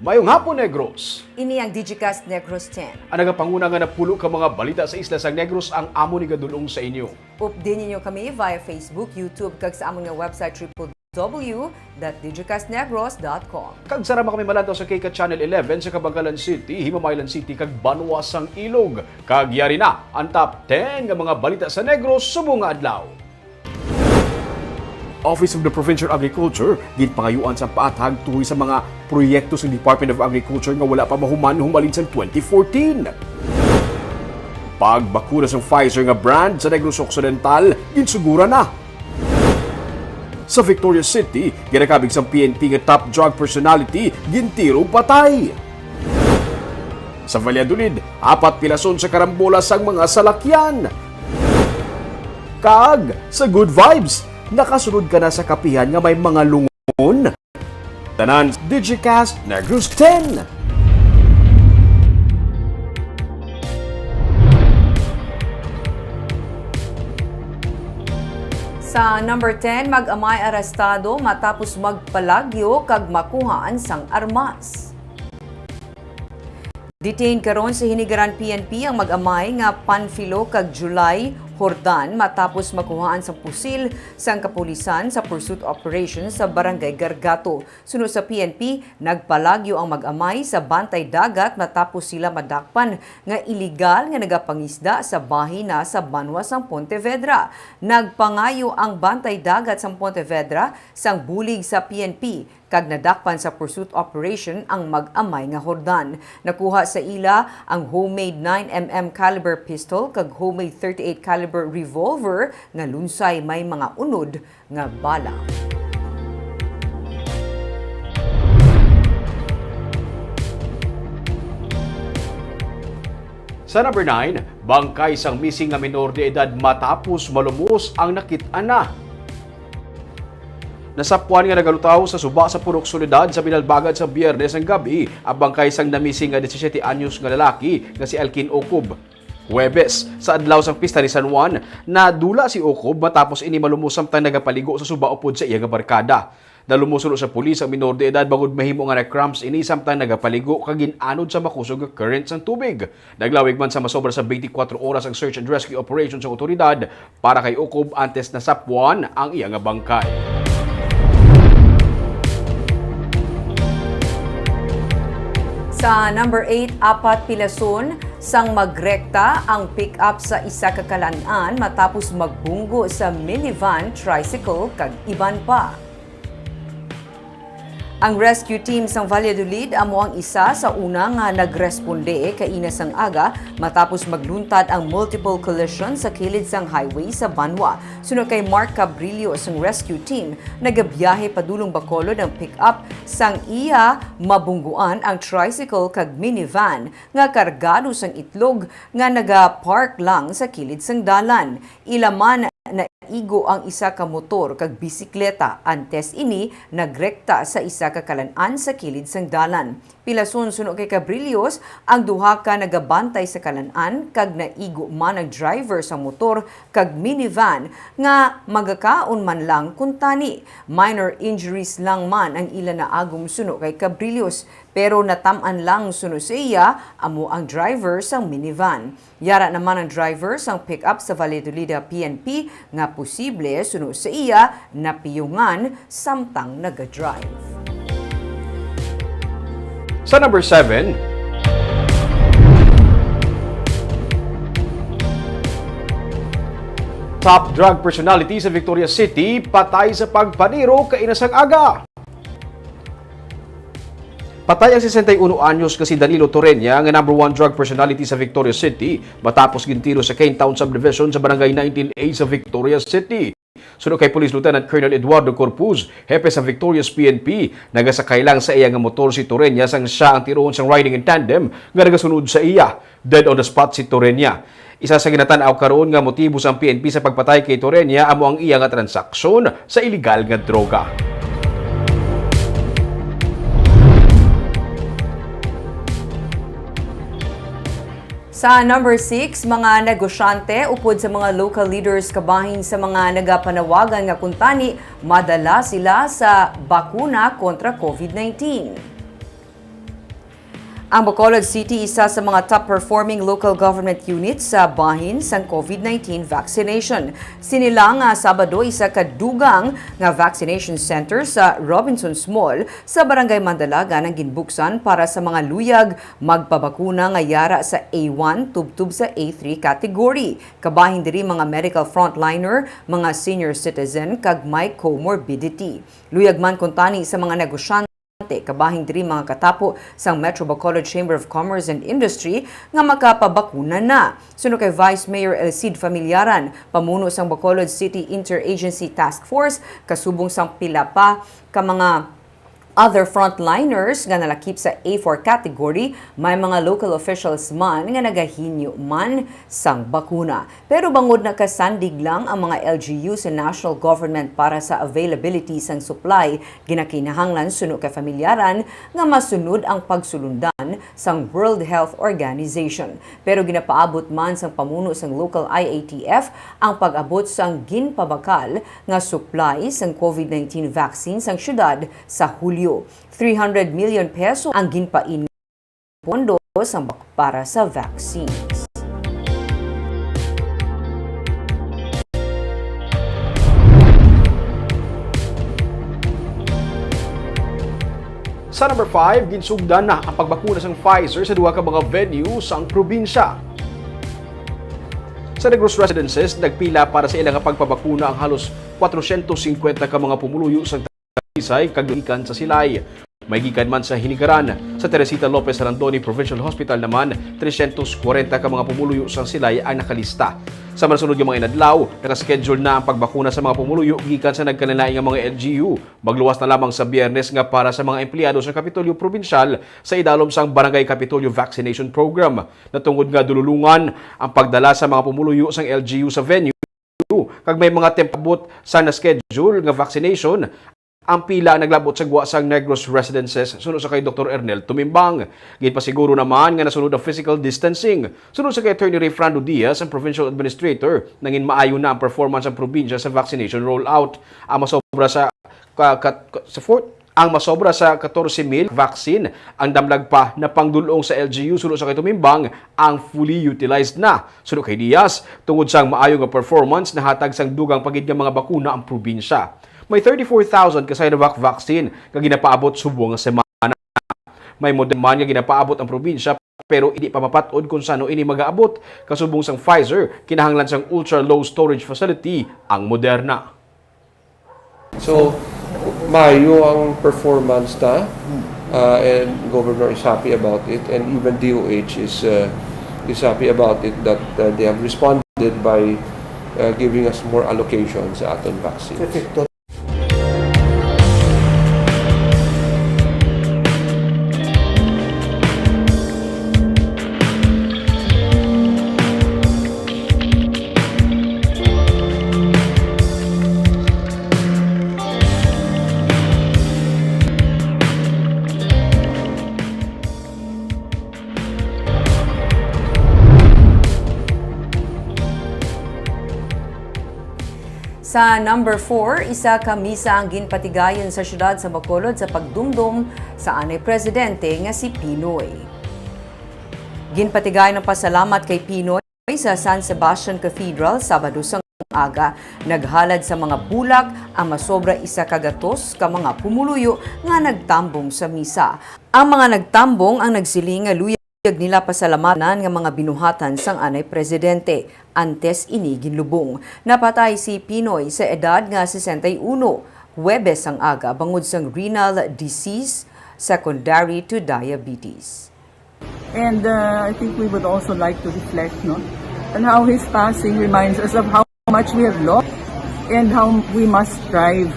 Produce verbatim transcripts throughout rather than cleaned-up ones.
Mayong hapon, Negros! Ini ang Digicast Negros ten. Ang nagapanguna nga napulo ka mga balita sa isla sang Negros ang amo ni gadulong sa inyo. Updi ninyo kami via Facebook, YouTube, kag sa amon nga website, triple W dot digicast negros dot com. Kag sarama kami malantaw sa K K Channel eleven sa Kabankalan City, Himamaylan City, kag Banwa sang Ilog. Kag yari na ang top ten nga mga balita sa Negros subong nga adlaw. Office of the Provincial Agriculture ginpangayuan sang paathag tuhoy sa mga proyekto sang Department of Agriculture nga wala pa mahuman humalin sang twenty fourteen. Pagbakuna sang Pfizer nga brand sa Negros Occidental, ginsugura na. Sa Victorias City, ginakabig sang P N P nga top drug personality, gintirog patay. Sa Valladolid, apat pilason sa karambola sang mga salakyan. Kag sa Good Vibes, nakasulod ka na sa kapihan nga may mga lungon. Tanan, Digicast Negros ten. Sa number ten, mag-amay arestado matapos magpalagyo kag makuhaan sang armas. Detained karon sa Hinigaran P N P ang mag-amay nga Panfilo kag July Jordan matapos makuhaan sang pusil sang kapulisan sa pursuit operation sa Barangay Gargato. Suno sa P N P, nagpalagyo ang mag-amay sa Bantay Dagat matapos sila madakpan nga iligal nga nagapangisda sa bahina sa banwa sang Pontevedra. Nagpangayo ang Bantay Dagat sang Pontevedra sang bulig sa P N P kag nadakpan sa pursuit operation ang mag-amay nga Jordan. Nakuha sa ila ang homemade nine M M caliber pistol kag homemade thirty-eight caliber revolver nga lunsay may mga unod nga bala. Sa number nine, bangkay sang missing nga minor de edad matapos malumos ang nakit-an na. Nasapwan nga nagalutaw sa suba sa Purok Soledad sa binalbagad sa Biyernes ang gab-i ang bangkay sang namising nga disisiete anyos nga lalaki nga si Alkin Ocob. Huwebes, sa adlaw sang pista ni San Juan, nadula si Ocob matapos ini malumos samtang nagapaligo sa suba upod sa iya nga barkada. Nalumos suno sa pulis ang minor de edad bangod mahimo nga na-cramps ini samtang nagapaligo kag gin-anod sa makusog nga current sang tubig. Naglawig man sa masobra sa twenty-four oras ang search and rescue operation sang awtoridad para kay Ocob antes nasapwan ang iya nga bangkay. Sa number eight, apat pilason sang magrekta ang pick-up sa isa ka kalan-an matapos magbunggo sa minivan, tricycle, kag iban pa. Ang rescue team sang Valladolid amo ang isa sa una nga nagresponde kaina sang aga matapos magluntad ang multiple collision sa kilid sang highway sa banwa. Suno kay Mark Cabrillo sang rescue team, nagabiyahe padulong Bacolod ang pick-up sang iya mabungguan ang tricycle kag minivan nga kargado sang itlog nga nagapark lang sa kilid sang dalan. Ila man naigo ang isa ka motor kag bisikleta antes ini nagrekta sa isa ka kalan-an sa kilid sang dalan. Pilason suno kay Cabrillos, ang duha ka nagabantay sa kalan-an kag naigo man ang driver sa motor kag minivan nga magakaon man lang kuntani. Minor injuries lang man ang ila naagom suno kay Cabrillos, pero natam-an lang suno sa iya amo ang driver sang minivan. Yara naman ang driver sang pick-up sa Valladolid P N P nga posible suno sa iya napiyungan samtang nagadrive. Sa number seven, top drug personality sa Victorias City patay sa pagpaniro kaina sang aga. Patay ang sesenta y uno anyos nga si Danilo Torreña nga number one drug personality sa Victorias City matapos gintiro sa Kane Town Subdivision sa Barangay nineteen A sa Victorias City. Suno kay Police Lieutenant Colonel Eduardo Corpuz, hepe sa Victorias P N P, nagasakay lang sa iya nga motor si Torreña sang siya ang tiroon sang riding in tandem nga nagasunod sa iya. Dead on the spot si Torreña. Isa sa ginatan-aw karon nga motibo sang P N P sa pagpatay kay Torreña amo ang iya nga transaksyon sa iligal nga droga. Sa number six, mga negosyante upod sa mga local leaders kabahin sa mga nagapanawagan nga kuntani madala sila sa bakuna kontra COVID nineteen. Ang Bacolod City isa sa mga top performing local government units sa bahin sang COVID nineteen vaccination. Sini lang nga Sabado, isa ka dugang nga vaccination center sa Robinsons Mall sa Barangay Mandalagan ang ginbuksan para sa mga luyag magpabakuna nga yara sa A one tubtob sa A three category. Kabahin diri mga medical frontliner, mga senior citizen, kag may comorbidity. Luyag man kuntani sa mga negosyante, kabahin diri mga katapo sang Metro Bacolod Chamber of Commerce and Industry nga makapabakuna na. Suno kay Vice Mayor El Cid Familiaran, pamuno sang Bacolod City Interagency Task Force, kasubong sang pila pa ka mga other frontliners nga nalakip sa A four category, may mga local officials man nga nagahinyo man sang bakuna. Pero bangod nakasandig lang ang mga L G U sa national government para sa availability sang supply, ginakinahanglan suno kay Familiaran nga masunod ang pagsulundan sang World Health Organization. Pero ginapaabot man sang pamuno sang local I A T F ang pag-abot sang ginpabakal nga supply sang COVID nineteen vaccine sang syudad sa Hulyo. Three hundred million peso ang ginpain pondo sang bak-, para sa vaccines. Sa number five, ginsugdan na ang pagbakuna sang Pfizer sa duha ka mga venue sang probinsya. Sa Negros Residences, nagpila para sa ila nga pagpabakuna ang halos kwatrocientos cincuenta ka mga pumuluyo sang Talisay kag gikan sa Silay. May gikan man sa Hinigaran. Sa Teresita Lopez Randoni Provincial Hospital naman, trescientos kwarenta ka mga pumuluyo sang Silay ang nakalista. Sa mga sunod nga mga inadlaw, naka-schedule na ang pagbakuna sa mga pumuluyo gikan sa nagkalain-lain nga mga L G U. Magluwas na lamang sa Biyernes nga para sa mga empleyado sa Kapitolyo Probinsyal sa idalom sang Barangay Kapitolyo Vaccination Program. Natungod nga dululungan ang pagdala sa mga pumuluyo sang L G U sa venue, kag may mga tempo abot sa na-schedule nga vaccination, ang pila ang naglabot sa gwa sang Negros Residences, suno sa kay Doktor Ernel Tumimbang. Ginpasiguro naman nga nasunod ang physical distancing. Suno sa kay Attorney Rayfrando Diaz, ang provincial administrator, nangin maayo na ang performance sang probinsya sa vaccination rollout. Ang masobra sa ka-, ka-, ka-, sa fourth, ang masobra sa katorse mil vaccine ang damlag pa na pangdul-ong sa L G U, suno sa kay Tumimbang, ang fully utilized na. Suno kay Diaz, tungod sang maayo nga performance, nahatag sang dugang pa gid nga mga bakuna ang probinsya. May thirty-four thousand ka Sinovac vaccine nga ginapaabot subong nga semana. May Moderna man nga ginapaabot ang probinsya, pero indi pa mapat-od kon sano ini magaabot. Kasubong sang Pfizer, kinahanglan sang ultra-low storage facility ang Moderna. So, maayo ang performance ta, uh, and Governor is happy about it, and even D O H is, uh, is happy about it that, uh, they have responded by, uh, giving us more allocation sa aton vaccines. Perfecto. Sa number four, isa ka misa ang ginpatigayon sa siyudad sa Bacolod sa pagdumdom sa anay presidente nga si Pinoy. Ginpatigayon ang pasalamat kay Pinoy sa San Sebastian Cathedral Sabado sang aga. Naghalad sa mga bulak ang masobra isa ka gatos ka mga pumuluyo nga nagtambong sa misa. Ang mga nagtambong ang nagsiling nga luyag nila pasalamatan nga mga binuhatan sang anay presidente antes ini ginlubong. Napatay si Pinoy sa edad nga sesenta y uno, Huwebes sang aga, bangod sang renal disease secondary to diabetes. And, uh, I think we would also like to reflect, no, on how his passing reminds us of how much we have lost and how we must strive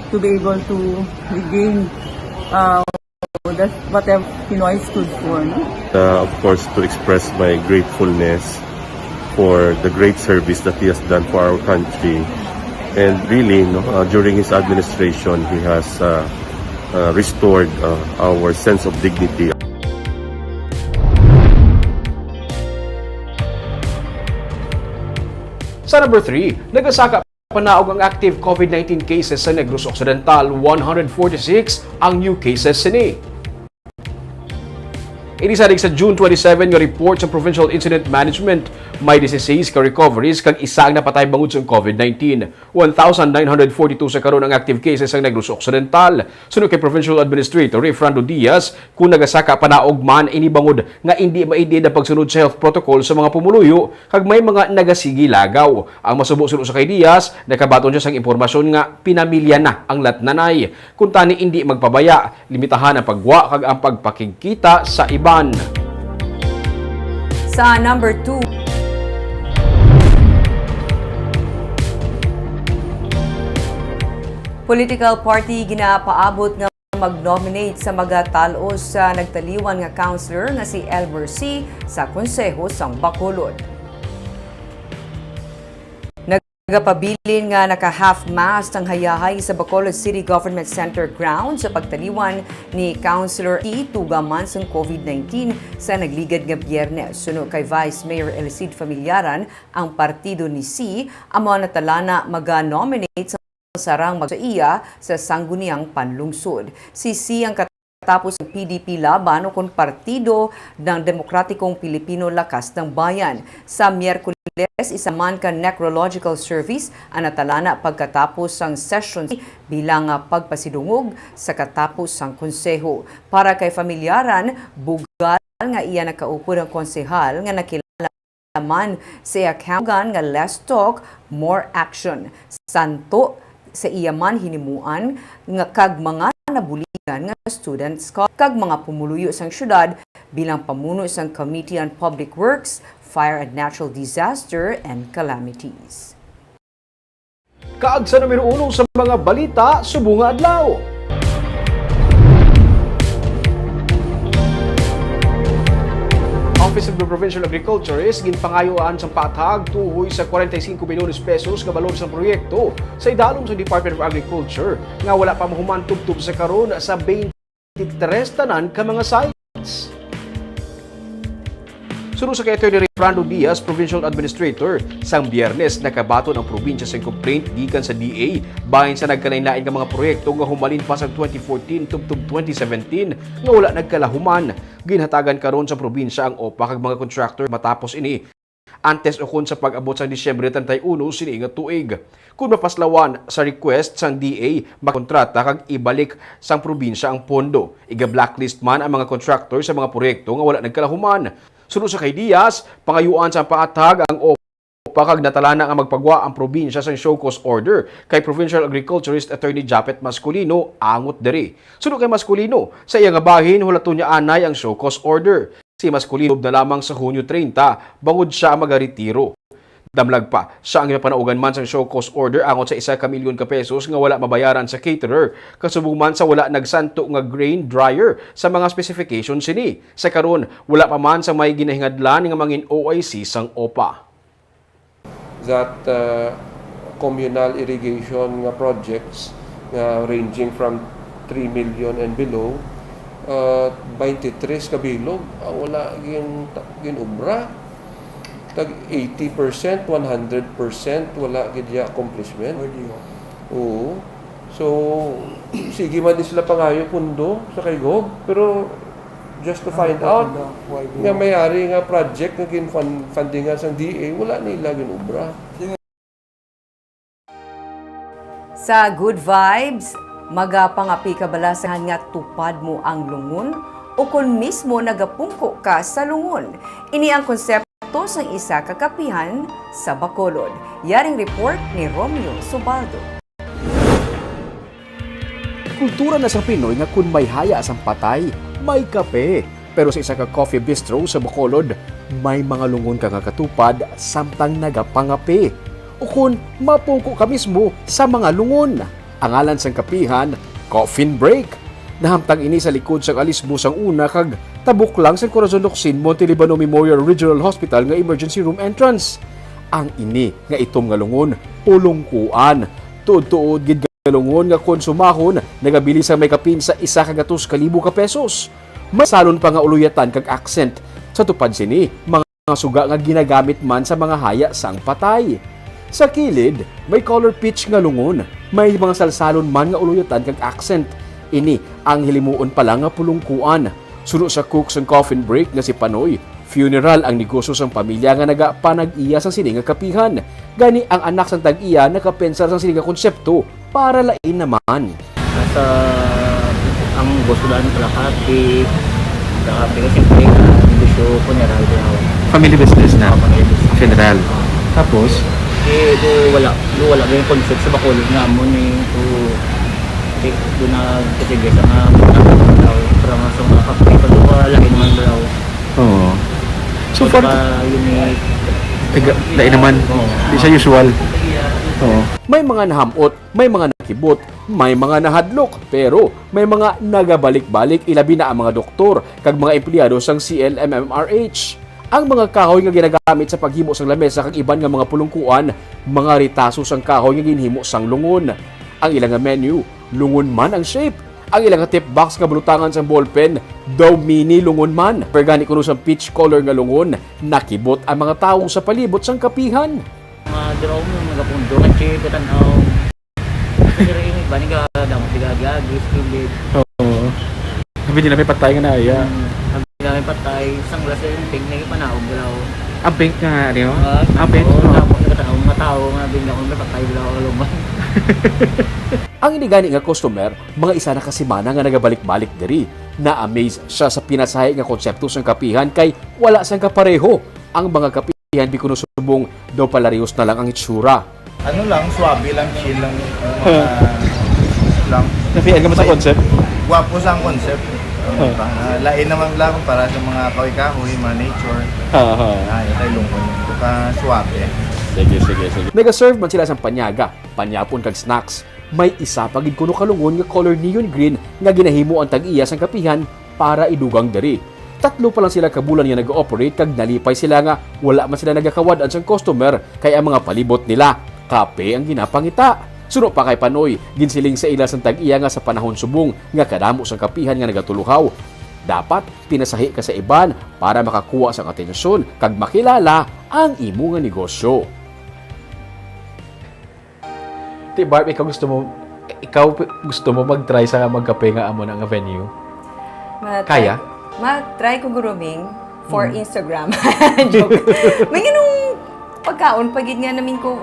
to be able to regain, uh, that whatever Pinoy stood for, no? Uh, of course, to express my gratefulness for the great service that he has done for our country. And really, no, uh, during his administration, he has, uh, uh, restored, uh, our sense of dignity. Sa number three, nagasaka panaog ang active COVID nineteen cases sa Negros Occidental, one hundred forty-six ang new cases sini. Inisalig sa June twenty-seven nga report sa Provincial Incident Management, may dieciséis ka recoveries kag isa ang napatay bangod sa covid nineteen. One thousand nine hundred forty-two sa karon ang active cases sa Negros Occidental. Suno kay Provincial Administrator Rayfrando Diaz, kung nagasaka panaog man ini bangod nga indi maidid ang pagsunod sa health protocol sa mga pumuluyo kag may mga nagasigi lagaw. Ang masubo suno sa kay Diaz, nakabaton siya sang impormasyon nga pinamilya na ang latnanay. Kuntani indi magpabaya, limitahan ang paggwa kag ang pagpakigkita sa iban. Sa number two, political party ginapaabot nga mag-nominate sa magatal-os sa nagtaliwan nga councilor nga si Elmer C sa Konseho sang Bacolod. Nagapabilin nga naka-half-mast ang hayahay sa Bacolod City Government Center ground sa pagtaliwan ni Councilor T tuga man sang covid nineteen sa nagligad nga Biyernes. Suno kay Vice Mayor Elicid Familiaran, ang partido ni C amo ang natalana maga-nominate sa sarang mag-, sa iya sa Sangguniang Panlungsod. Si C ang katapos ng P D P Laban, o kon Partido ng Demokratikong Pilipino Lakas ng Bayan. Sa Miyerkules, isa man ka necrological service ang natalana pagkatapos sang session bilang, ah, pagpasidungog sa katapos sang konseho. Para kay Familiaran, bugal nga iya nakaupod ang konsehal nga nakilala man sa iya campaign nga "Less talk, more action." Santo sa iya man hinimuan nga kag mga nabuligan nga students ka-, kag mga pumuluyo sang syudad bilang pamuno sang Committee on Public Works, Fire and Natural Disaster and Calamities. Kag sa numero uno sa mga balita subong nga adlaw. Office of the Provincial Agriculturist ginpangayuan sang paathag tuhoy sa kwarenta y singko milyones pesos nga balor sang proyekto sa idalom sa Department of Agriculture nga wala pa mahuman tubtob sa karon sa twenty-three tanan ka mga sites. Suno sa kay Attorney Rayfrando Diaz, Provincial Administrator, sang Biyernes nakabaton ang probinsya sang complaint gikan sa D A bahin sa nagkalainlain nga mga proyekto nga humalin pa sa twenty fourteen tubtob twenty seventeen nga wala nagkalahuman. Ginhatagan karon sa probinsya ang OPA kag mga contractor matapos ini antes ukon sa pag-abot sang Disyembre treinta y uno sini nga tuig. Kon mapaslawan sa request sang D A, makontrata kag ibalik sang probinsya ang pondo. Iga-blacklist man ang mga contractor sa mga proyekto nga wala nagkalahuman. Suno sa kay Diaz, pangayuan sa paathag ang OPA kag natalana nga magpagwa ang probinsya sang show cause order kay Provincial Agriculturist Attorney Japet Masculino angot diri. Suno kay Masculino, sa iya nga bahin, hulaton niya anay ang show cause order. Si Masculino na lamang sa Hunyo treinta, bangod sia ang magaretiro. Damlag pa, sia ang ginapanaugan man sang show cause order angot sa isa ka milyon ka pesos nga wala mabayaran sa caterer, kasubong man sa wala nagsanto nga grain dryer sa mga specification sini. Sa karon, wala pa man sa may ginahingadlan nga mangin O I C sang OPA. That, uh, communal irrigation nga projects nga ranging from three million and below, uh, twenty-three ka bilog ang wala gin-, gin-obra. Tag eighty percent, one hundred percent wala gid ya accomplishment. Ay, di ba? Oo. So, sige man din sila pangayo pundo sa kay Gov, pero just to find out nga may ari nga project nga gin-fund-, fundingan sang D A, wala nila gin-obra. Sa good vibes, magapangapi ka bala sa nga tupad mo ang lungon o kon mismo nagapungko ka sa lungon? Ini ang konsepto sang isa ka kapihan sa Bacolod. Yaring report ni Romeo Subaldo. Kultura na sang Pinoy nga kun may haya sang patay, may kape. Pero sa isa ka coffee bistro sa Bacolod, may mga lungon ka nga katupad samtang nagapangape. Ukon mapungko ka mismo sa mga lungon. Ang ngalan sang kapihan, Coffin Break. Nahamtang ini sa likod sang alismo sang una kag tabok lang sang Corazon Locsin Monte Libano Memorial Regional Hospital nga emergency room entrance. Ang ini nga itom nga lungon, pulungkuan. Tuod-tuod gid nga lungon nga kon sumahon, nagabilin sang may kapin sa isa ka gatos ka libo ka pesos. May salon pa nga uluyatan kag accent. Sa tupad sini, mga suga nga ginagamit man sa mga haya sang patay. Sa kilid, may color peach nga lungon. May mga salsalon man nga uluyatan kag accent. Ini ang hilimuon pa lang nga pulungkuan. Suno sa cook sang coffin break nga si Panoy, funeral ang negosyo sang pamilya nga nagapanag-iya sang sini nga kapihan. Gani ang anak sang tag-iya nakapensar sang sini nga konsepto para lain naman. Sa ang gusto lang pala kape, sa kape kasi siyempre, ah, negosyo funeral daw. Family business na. Family business. Funeral. Tapos, Eh, do wala, do wala yung concept sa Bacolod nga amo ni to, eh, do na kasi guys, ang mga daw, para nga sa mga kape, pag wala, yun naman daw. Oo. So far, Baka unique. eh, ga- lain naman. Oo. Di siya usual. Oo. May mga nahamot, may mga nakibot, may mga nahadlok, pero may mga nagabalik-balik, ilabi na ang mga doktor kag mga empleyado sang C L M M R H. Ang mga kahoy nga ginagamit sa paghimo sang lamesa kag iban nga mga pulungkuan, mga retaso sang kahoy nga ginhimo sang lungon. Ang ila nga menu, lungon man ang shape. Ang ila nga tip box nga butangan sang ballpen, daw mini lungon man. Pero gani kuno sang peach color nga lungon, nakibot ang mga tawo sa palibot sang kapihan. Mga draw mo, mga pundo, nga chip, katanaw. Kasi rin yung iba, nagdamot, nagagagis, kilid. Oo. Sabi nila may patay nga na iya. Hmm, ang dami patay, isang glass yung pink na yung panaog daw. Ang pink nga, ano? Ah, Ang pink? oo, Oo. Tapos nagkataong mga tao nga bigla kong napatay daw ang luman. Ang ini gani nga customer, mga isa na ka semana nga nagabalik-balik diri. Na-amaze siya sa pinasahi nga konsepto sang kapihan kay wala sang kapareho. Ang mga kapihan bikuno subong daw palarihos na lang ang itsura. Ano lang, swabe lang, chill lang. Yung mga, lang. Na-feel ka mo sa concept? Gwapo sa ang concept. Huh. Ah, lain naman lang para sa mga kahoy-kahoy, mga nature. Ha, ha. Ah, yung kay Lungkon. Buka swabe. Sige, sige, sige. Nagaserve man sila sang panyaga, panyapon kag snacks. May isa pa gid kuno ka lungon nga color neon green nga ginahimo ang tag-iya sang kapihan para idugang diri. Tatlo pa lang sila ka bulan nga nag-ooperate kag nalipay sila nga wala man sila nagakawad-an sang customer kay ang mga palibot nila kape ang ginapangita. Suno pa kay Panoy, ginsiling sa ila sang tag-iya nga sa panahon subong nga kadamo sang kapihan nga nagatuluhaw, dapat pinasahi ka sa iban para makakuha sang atensyon kag makilala ang imo nga negosyo. Ti Barb, ikaw gusto mo ikaw p- gusto mo mag-try sa magkape nga amo na nga venue? Ma-try Kaya? ko- Ma-try ko, Guruming, for Instagram. Joke. May ganung pagkaon, pagid nga namin ko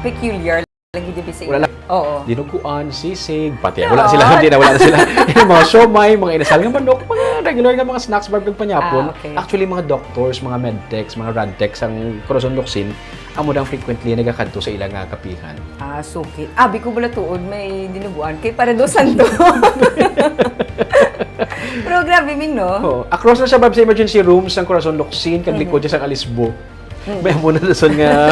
peculiar lagi di bisig. Wala lang. Oo. Dinuguan, sisig, pati Oo. wala sila, hindi na wala na sila. Yung mga siomay, mga inasal nga manok, mga regular nga mga snacks, Barb, kag panyapon. Ah, okay. Actually, mga doctors, mga medtechs, mga radtechs ang Corazon Locsin, amo dang frequently nagakadto sa ilang nga kapihan. Ah, suki. Abi ko bala tuod may dinuguan kay para do santo. Pero grabe, Ming, no? Oh, across na siya, Barb, sa emergency rooms ng Corazon Locsin, kag likod siya sa Alisbo. May amo na dason nga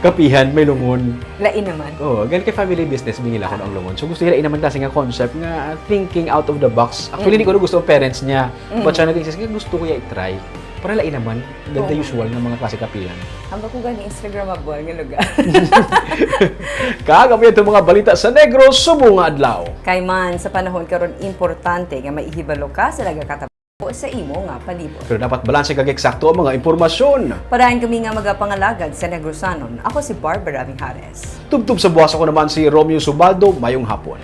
kapihan, may lungon. Lain naman. Oh, gan kay family business bingila ko ang lungon. So gusto nila naman klase nga concept nga thinking out of the box. Actually, hindi ko na gusto ang parents niya. But siya nag-insist nga gusto ko ya i-try. Para lain naman than the Oo. Usual nga mga klase kapihan. Hamba ko gani Instagramable nga lugar. Kag amo itong mga balita sa Negros subong nga adlaw. Kay man, sa panahon karon, importante nga maihibalo ka sa nagakatabo sa imo nga palibot. Pero dapat balanse kag eksakto ang mga impormasyon. Parayan kami nga magapangalagad sa Negrosanon. Ako si Barbara Mijares. Tubtob sa buwas, ako naman si Romeo Subaldo. Mayong hapon.